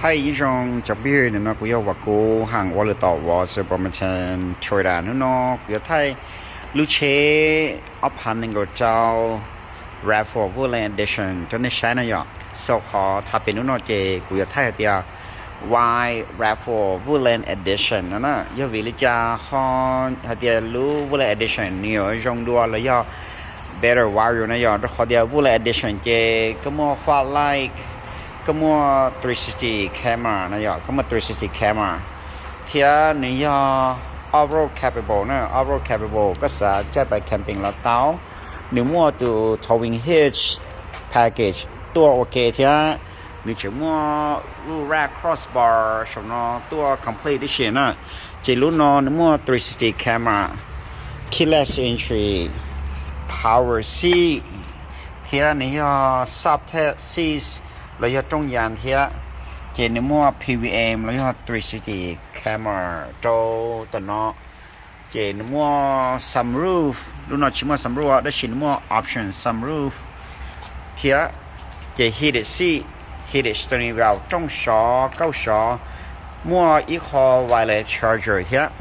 Hais ib zoo cov phooj ywg, nim no kuv yog Vam Kuv, ua lwm tom Wazoo Promotion Toyota. Hnub no kuv yuav thaij lub tsheb ob phav nees nkaum rau RAV four Woodland Edition rau nej saib no yom. So qhov topic hnub no ces kuv yuav thaij hais tias why RAV four Woodland Edition no na. Yog vim li cas ho hais tias lub Woodland Edition nws yuav zoo dua los yog better value no yom? Rau qhov tias Woodland Edition ces koj muaj fog light, koj muaj three sixty camera no yom, koj muaj three sixty camera, thiab nws yog off-road capable na, off-road capable, koj xav caij pais camping los tau. Nws muaj tus towing hitch package tuaj ua ke thiab. Nws tseem muaj roof rack, crossbar saum no tuaj complete tib si na. Ces lub no nws muaj three sixty camera, keyless entry, power seat, thiab nws yog sub-ten seats los yog rooj yas thiab. Ces nws muaj P V M los yog three sixty camera rau tom no. Ces nws muaj sunroof, lub no tsis muaj sunroof tab sis nws muaj option sunroof thiab. Ces heated seat, heated steering wheel, rooj sov, kauj sov, muaj ib qho wireless charger thiab.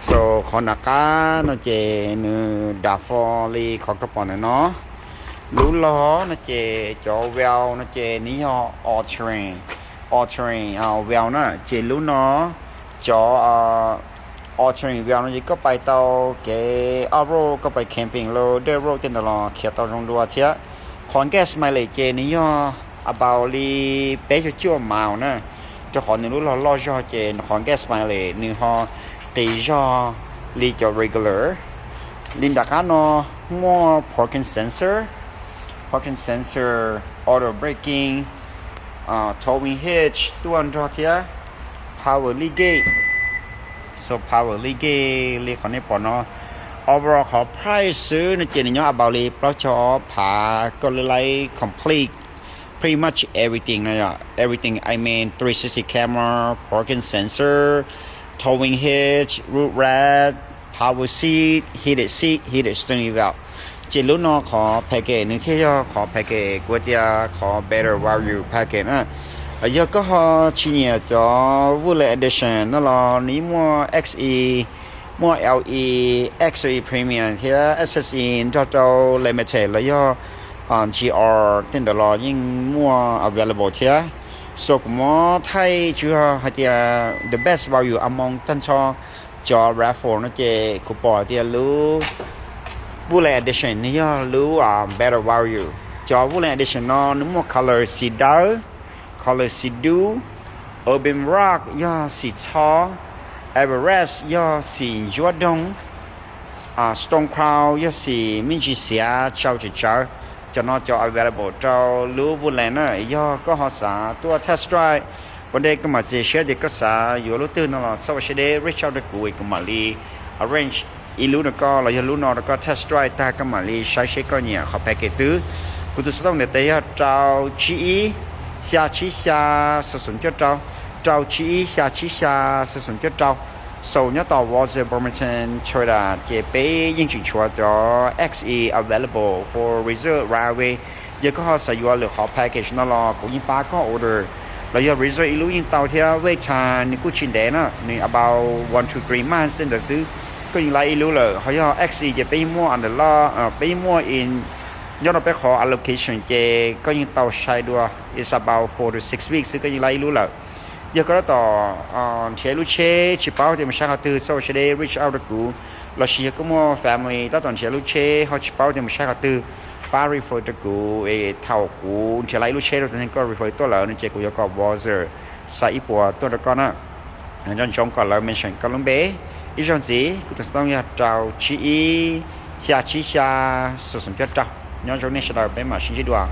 So qhov nram qab no ces nws dav fo li qhov koj pom ntawm no. Lub log no ces cov wheel no ces nws yog all terrain, all terrain wheel na. Ces lub no cov all terrain wheel no ces koj pais tau kev off-road, koj pais camping los dirt road tej ntawd los khiav tau zoo dua thiab. Qhov gas mileage ces nws yog about li peb caug cuaj mile na, rau qhov nws lub log loj zog ces qhov gas mileage nws ho qis zog li cov regular. Li nram qab no muaj parking sensor, parking sensor, auto braking, towing hitch tuaj nrog thiab, power liftgate. So power liftgate li qhov nej pom no. Overall qhov price xwb no ces nws nyob about li plaub caug ob phav, koj li laib complete pretty much everything no yom. Everything, I mean, three sixty camera, parking sensor, towing hitch, roof rack, power seat, heated seat, heated steering wheel. Ces lub no qhov package nws thiaj yog qhov package kuv tias qhov better value package na. Yog koj ho tsis nyiam cov Woodland Edition no los nws yeej muaj X E, muaj L E, X E Premium thiab S S E nrog rau Limited los yog G R tej ntawd los yeej muaj available thiab. So kuv muab thaij tsuas yog hais tias the best value among tag nrho cov RAV four no ces kuv pom hais tias lub Woodland Edition nws yog lub better value. Cov Woodland Edition no nws muaj color xim dawb, color xim dub, Urban Rock yog xim txho, Everest yog xim ntsuab doog, Stone Crown yog xim me ntsis xiav tsau tsawv tsawv. Cov no cov available rau lub Woodland na. Yog koj ho xav tuaj test drive ua ntej koj mam txiav siab tias koj xav yuav lub twg no los txhob ua siab deb, reach out rau kuv es kuv mam li arrange ib lub rau koj los yog lub no rau koj test drive tag koj mam li saib seb koj nyiam qhov package twg. Kuv tus xov tooj ntiaj teb yog rau tsib ib, xya tsib xya, xoom xoom cuaj rau, rau tsib ib, xya tsib xya, xoom xoom cuaj rau. So nyob tom Wazoo Promotion Toyota ces peb yeej tseem tshuav cov X E available for reserve right away. Yog koj ho xav yuav lwm qhov package no los kuv yeej pab koj order los yog reserve ib lub yeej tau thiab. Wait time nws kuj tsis ntev na, nws about one to three months tej ntawd xwb koj yeej laib ib lub lawm. Ho yog X E ces peb yeej muaj under log, peb yeej muaj in nyob rau peb qhov allocation ces koj yeej tau sai dua, it's about four to six weeks xwb koj yeej laib ib lub lawm. Yog koj tab tom nrhiav ib lub tsheb tsis paub tias mus saib qhov twg, txhob ua siab deb, reach out rau kuv. Los sis yog koj muaj family tab tom nrhiav lub tsheb ho tsis paub tias mus saib qhov twg, pab refer rau kuv es thaum kuv nrhiav laib ib lub tsheb rau tus neeg koj refer tuaj lawm no ces kuv yuav kom Wazoo xa ib puas tuaj rau koj na. Nco ntsoov kom lawv mention koj lub npe. Ib zaug ntxiv, kuv tus xov tooj yog rau tsib ib, xya tsib xya, xoom xoom cuaj rau. Nyob zoo nej sawv daws, peb mam sib ntsib dua.